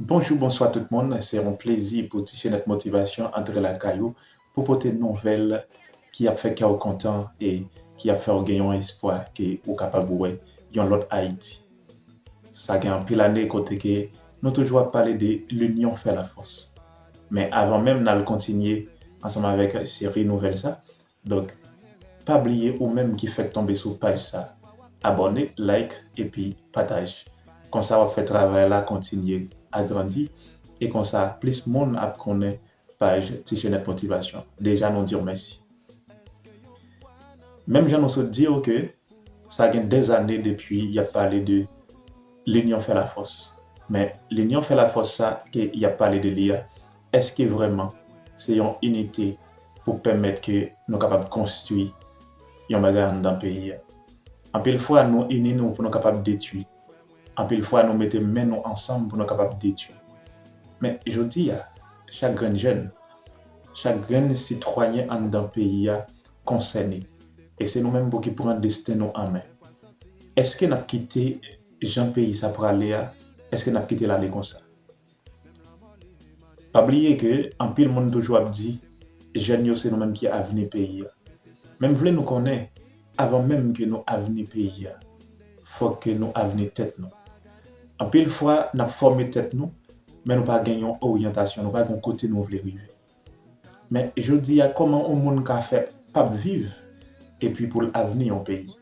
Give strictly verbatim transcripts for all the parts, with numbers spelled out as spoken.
Bonjou, bonswa tout moun. Se yon plezi pou Ti Chenèt Motivasyon antre lakay ou pou pote nouvèl ki ap fè kè w kontan e ki ap fè w gen yon espwa ke ou kapab wè yon lòt Ayiti. Sa gen anpil ane kote ke nou toujou ap pale de l'union fait la force. Men avan menm n al kontinye ansanm avèk seri nouvèl sa, donk, pa bliye ou menm ki fèk tonbe sou paj sa, abòne, like epi pataje. Konsa w ap fè travay la kontinye agrandi e konsa plis moun ap konnen paj Ti Chenèt Motivasyon. Deja nou di w mèsi. Menm jan nou sot di w ke sa gen dèzane depi y ap pale de l'union fait la force. Men l'union fait la force sa ke y ap pale de li a, èske vrèman se yon inite pou pèmèt ke nou kapab konstwi yon bagay anndan peyi a? Anpil fwa nou ini nou pou nou kapab detwi. Anpil fwa nou mete men nou ansanm pou nou kapab detwi. Men jodi a, chak grenn jèn, chak grenn sitwayen anndan peyi a konsène. E se nou menm pou ki pran desten nou an men. Èske n ap kite jan peyi sa prale a, èske n ap kite l ale konsa? Pa bliye ke anpil moun toujou ap di jèn yo se nou menm ki avni peyi a. Men m vle nou konnen, avan menm ke nou avni peyi a, fòk ke nou avni tèt nou. Anpil fwa n ap fòme tèt nou, men nou pa gen yon oryantasyon, nou pa gen yon kote nou vle rive. Men jodi a, kòman yon moun ka fè p ap viv epi pou l avni yon peyi?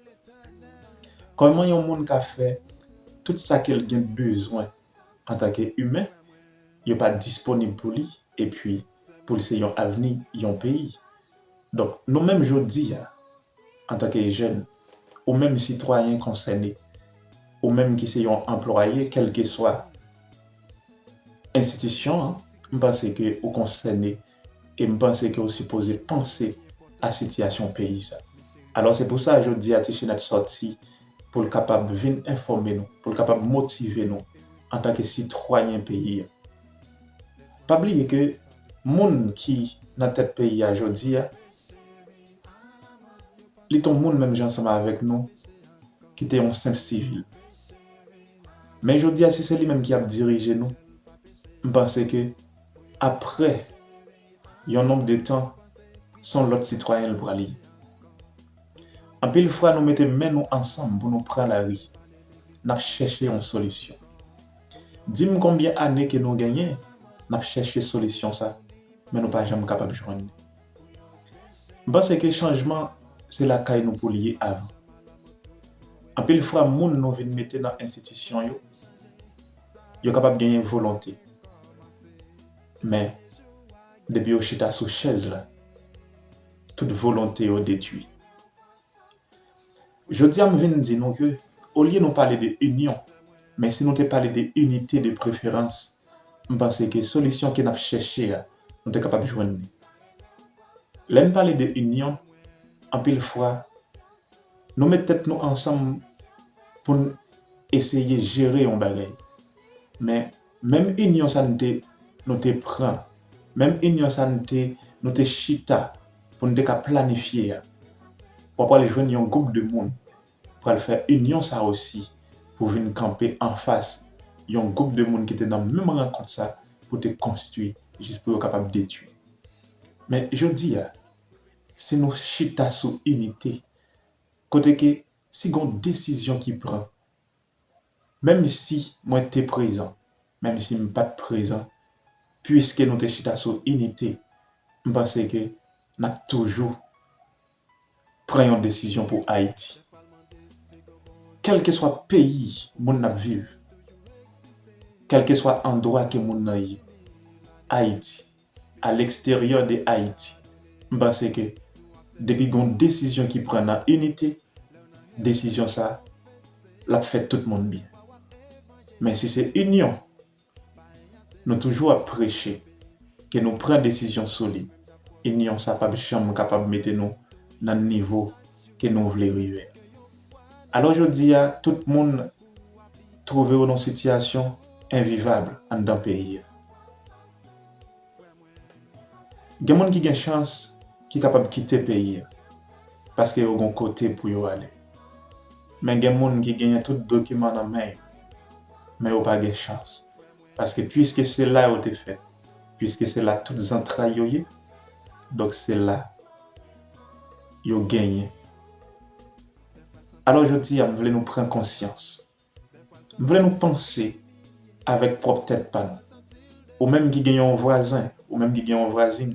Kòman yon moun ka fè tout sa ke l gen bezwen antanke imen, yo pa disponib pou li, epi pou l se yon avni yon peyi? Donk, nou menm jodi a, antanke jèn, ou menm sitwayen konsène, ou menm ki se yon anplwaye, kèlkeswa enstitisyon an, m panse ke ou konsène e m panse ke ou sipoze panse a sitiyasyon peyi sa. Alò, se pou sa jodi a Ti Chenèt sòti pou l kapab vin enfòme nou, pou l kapab motive nou antanke sitwayen peyi a. Pa bliye ke moun ki nan tèt peyi a jodi a, li t on moun menm jan ansanm avèk nou ki te yon senp sivil. Men jodi a, si se li menm ki ap dirije nou, m panse ke apre yon nonb de tan, se yon lòt sitwayen l pral ye. Anpil fwa, nou mete men nou ansanm pou nou pran lari. N ap chèche yon solisyon. Di m konbyen ane ke nou genyen, n ap chèche solisyon sa, men nou pa janm kapab jwenn li. M panse ke chanjman, se lakay nou pou l ye avan. Anpil fwa, moun nou vin mete nan enstitisyon yo, yo kapab genyen volonte. Men, depi yo chita sou chèz la, tout volonte yo detwi. Jodi a, m vin di nou ke, olye nou pale de inyon, men si nou te pale de inite de preferans, m panse ke solisyon ke n ap chèche a, nou te kapab jwenn li. Lè n pale de inyon, anpil fwa, nou met tèt nou ansanm pou n eseye jere yon bagay. Men, menm inyon sa n te, nou te pran, menm inyon sa n te, nou te chita pou n te ka planifye a, w ap pral jwenn yon gwoup de moun pral fè inyon sa osi pou vin kanpe anfas yon gwoup de moun ki te nan menm rankont sa pou te konstwi jis pou yo kapab detwi. Men jodi a, si nou chita sou inite, kote ke si gon desizyon ki pran, menm si mwen te prezan, menm si m pa t prezan, piske nou te chita sou inite, m panse ke n ap toujou pran yon desizyon pou Ayiti. Kèlkeswa peyi moun nan ap viv, kèlkeswa andwa ke moun nan ye, Ayiti, a leksteryè de Ayiti, m panse ke depi gon desizyon ki pran nan inite, desizyon sa, l ap fè tout moun byen. Men si se inyon, nou toujou ap preche ke nou pran desizyon sou li, inyon sa p ap janm kapab mete nou nan nivo ke nou vle rive. Alò jodi a, tout moun twouve yo nan sitiyasyon envivab anndan peyi a. Gen moun ki gen chans ki kapab kite peyi a, paske yo gon kote pou yo ale. Men gen moun ki genyen tout dokiman nan men yo, men yo pa gen chans. Paske piske se la yo te fèt, piske se la tout zantray yo ye, donk se la yo genyen. Alò jodi a, m vle nou pran konsyans. M vle nou panse avèk pwòp tèt pa nou. Ou menm ki gen yon vwazen, ou menm ki gen yon vwazin,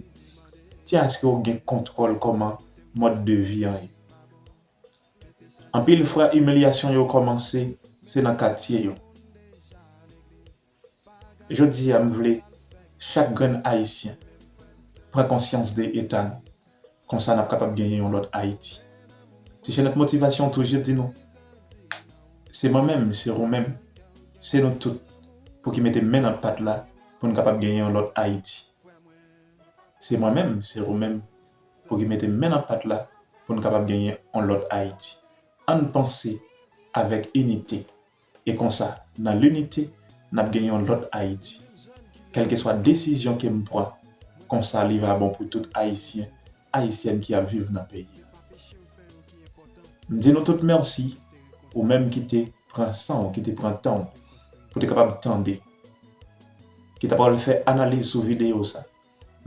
tyen èske w gen kontwòl kòman mòd de vi an ye? Anpil fwa, imilyasyon yo kòmanse, se nan katye yo. Jodi a, m vle chak grenn Ayisyen pran konsyans de eta nou. Konsa, n ap kapab genyen yon lòt Ayiti. Ti Chenèt Motivasyon toujou di nou, se mwen menm, se ou menm, se nou tout pou ki mete men nan pat la pou n kapab genyen yon lòt Ayiti. Se mwen menm, se ou menm pou ki mete men nan pat la pou n kapab genyen yon lòt Ayiti. Ann panse avèk inite. E konsa, nan linite, n ap gen yon lòt Ayiti. Kèlkeswa desizyon ke m pran, konsa li va bon pou tout Ayisyen, Ayisyèn ki ap viv nan peyi a. M di nou tout mèsi, ou menm ki te pran san w, ki te pran tan w, pou te kapab tande, ki ta pral fè analiz sou videyo sa.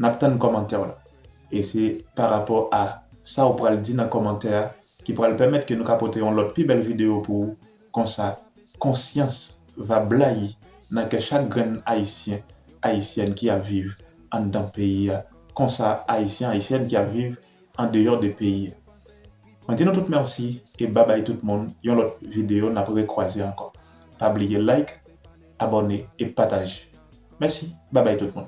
N ap tann kòmantè w la. E se pa rapò a sa w pral di nan kòmantè a ki pral pèmèt ke nou ka pote yon lòt pi bèl videyo pou ou. Konsa, konsyans va blayi nan kè chak grenn Ayisyen, Ayisyèn ki ap viv anndan peyi a. Konsa, Ayisyen, Ayisyèn ki ap viv andeyò de peyi a. Mwen di nou tout mèsi e babay tout moun. Yon lòt videyo, n ap rekwaze ankò. Pa bliye like, abòne e pataje. Mèsi, babay tout moun.